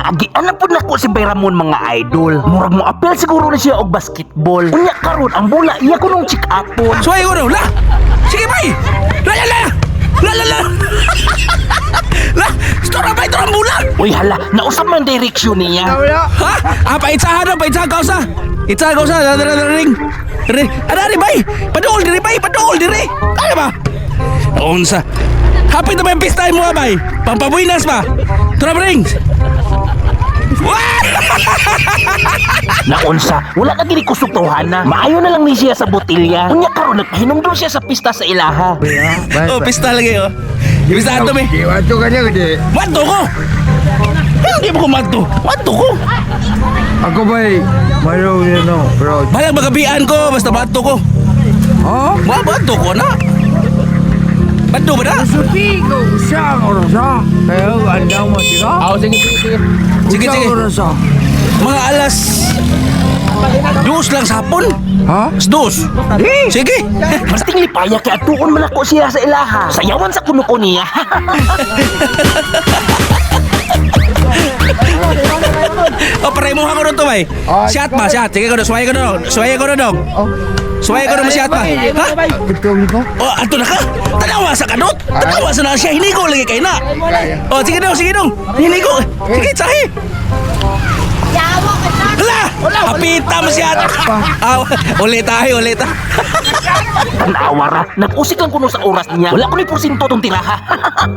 Naagian na pud nako si Bay Ramon, mga idol. Murag mo apel siguro na siya og basketball. Unya karon ang bola iya kunong check upon. Suway ko la. Sige, bay. La la la. La la la. La, istorya bay, istorya ang bola. Uy hala, nausap man direksyon niya. Ha? Ah, paitsahan na, paitsahan kausa. Itsahan kausa, dara dara ring. Ring. Ada ri bay. Paduol diri bay, paduol diri. Ano ba? Unsa? Hapit na ba yung pista mo bay? Pampabuinas ba? Tura ring. Wah! Naunsa, wala ka gini kusog tawhana. Maayo na lang ni siya sa botilya. Unya karon nagpahinumdum siya sa pista sa ilaha. Oh, pista lagi oh. Pista ato mi. Di wato ka niya, di. Madto ko. Hindi mo ko madto. Madto ko. Ako ba'y mayo yun no, bro. Balag magabian ko basta madto ko. Ha? Ma madto ko na. Madto ba na? Supi ko siya ang orasa. Kaya andaw mo, di ka? Ah, sige, sige. Sige, Usa sige. Orasa. Mga 2:00 lang sa hapon. Ha? 2:00. Sige. Masting lipaya kay atuon man ako siya sa ilaha. Sayawan sa kuno ko niya. O, pare mo ako to, bay. Ay, Shot ba? Shot. Sige ko, suway ko dong. Suway ko dong. Oh. Suway ko dong shot ba? Ha? Pitong ko? O, ato na ka. Tanawa sa kanot. Tanawa sa na siya. Hinigo lagi kay na. O, sige dong, sige dong. Hinigo. Sige, sahi. Hala! Apita mo siya. Ah, ulit tayo, ulit. Tanawa ra, nag-usik lang kuno sa oras niya. Wala ko ni porsinto tong tiraha.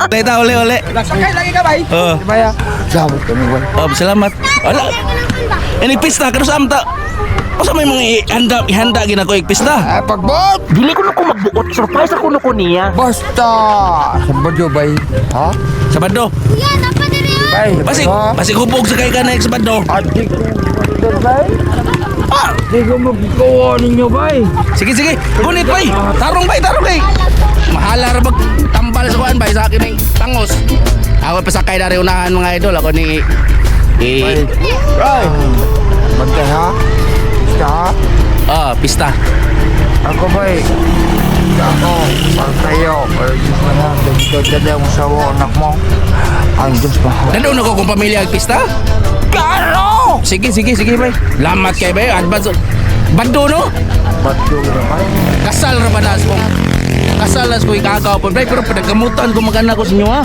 Ulit ta, uli, uli. Sakay lagi ka bay. Oh. Di ba ya? Salamat kami bay. Oh, salamat. Wala. Ini pista kano sa amta. Usa may mga ihanda, ihanda gina ko pista. Ah, pagbot! Dili ko ko magbuot, surprise ako ko niya. Basta! Sabado bay. Ha? Sabado. Bay. Basig, ha? basig hubog sa kay ka na Sabado. Adi ko bay. Ah, Di ko magkuha ninyo bay. sige sige. Gunit bay. Tarong bay, tarong bay. Mahala ra bag tambal sa kuan bay sa akin ning tangos. Ako pasakay dari unahan, mga idol, ako ni Bay. eh Bay. Bantay ha? Basta ha? Ah, pista. Ako bay. Ako, pagtayo, pero Diyos mo na, dito dali ang usawa, anak mo. Ang Diyos mahal. Nandun ako kung pamilya ang pista. Karo! Sige, sige, sige bay. Lamat kay bay, advance. Bando no? Bato na bay. Kasal ra ba na kong kasal na ko ikagaw po bay, pero pinagkamutan ko magana ko sa inyo ha.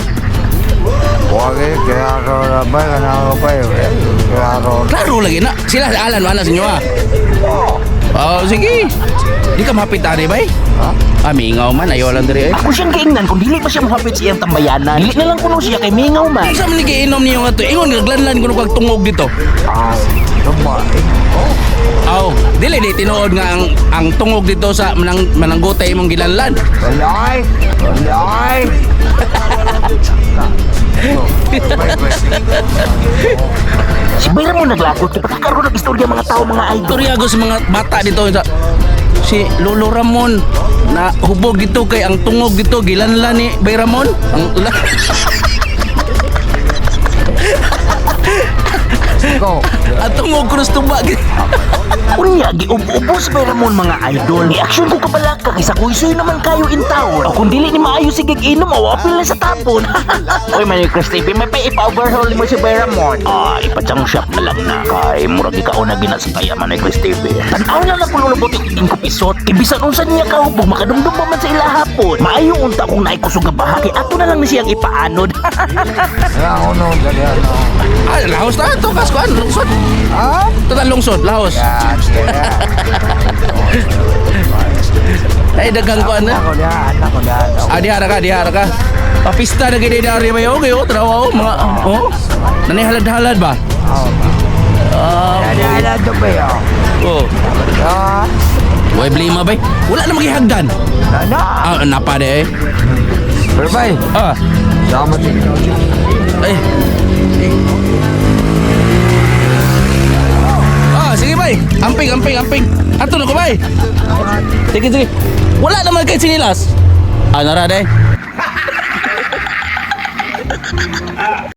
Huwag eh, klaro na bay, kanako bay. Klaro. Klaro lagi na. Sila Alan wala sa inyo ha. Oh, sige. Di ka mahapit ani bay. Ha? Ah, mingaw man ayaw lang diri eh. Ako siyang giingnan kung dili pa siya mohapit sa iyang tambayanan. Dili na lang kuno siya kay mingaw man. Unsa man ni giinom niyo nga to? Ingon naglanlan kuno kag tungog dito. Ah, tama eh. Oh. Aw, dili di tinuod nga ang tungog dito sa manang mananggutay imong gilanlan. Walay! Walay! Bay, bay. Si Bay Ramon naglagot kay pagkakaroon ng istorya mga tao, mga idol. Istorya ko sa mga bata dito sa si Lolo Ramon na hubog dito kay ang tungog dito gilanlan ni Bay Ramon. Ang Go. Ang tungog krus tuba. Unya giubo-ubo si Bay Ramon, mga idol. Ni aksyon ko kabalaka kay sa kuysoy naman kayo in taon. O kung dili ni maayo sige inom o apil na sa tapon. Oy man Chris TV, may pa ipa-overhaul mo si Bay Ramon. Ah, ipachang shop na lang na kay murag ikaw na gina sa kaya man Chris TV. Tan-aw na lang pululubot yung ingko pisot. Kay bisan unsa niya kahubog makadumdum pa man sa ilahapon. Maayo unta kung naay kusog nga baha kay ato na lang ni siyang ipaanod. Ako no, dali ano. Ah, lahos na to kas kuan lungsod. Ha? Total lungsod, lahos. Yan, kaya. Ay daghang kuan na. Ako na, anak ko na. Ah, dihara ka, dihara ka. Papista na gid dari ba yo kayo trawa oh, mga oh. Nanay halad-halad ba? Oh. Ah, Dali ala to ba yo? oh. Ah, Way blima bay. Wala na magihagdan. ano? Ah, napa de eh. Pero bay, Ah, salamat sa inyo. ay. Ah, sige bay. Amping, amping, amping. Ato na ko bay. Sige, sige. Wala naman kay sinilas. Ah, nara de.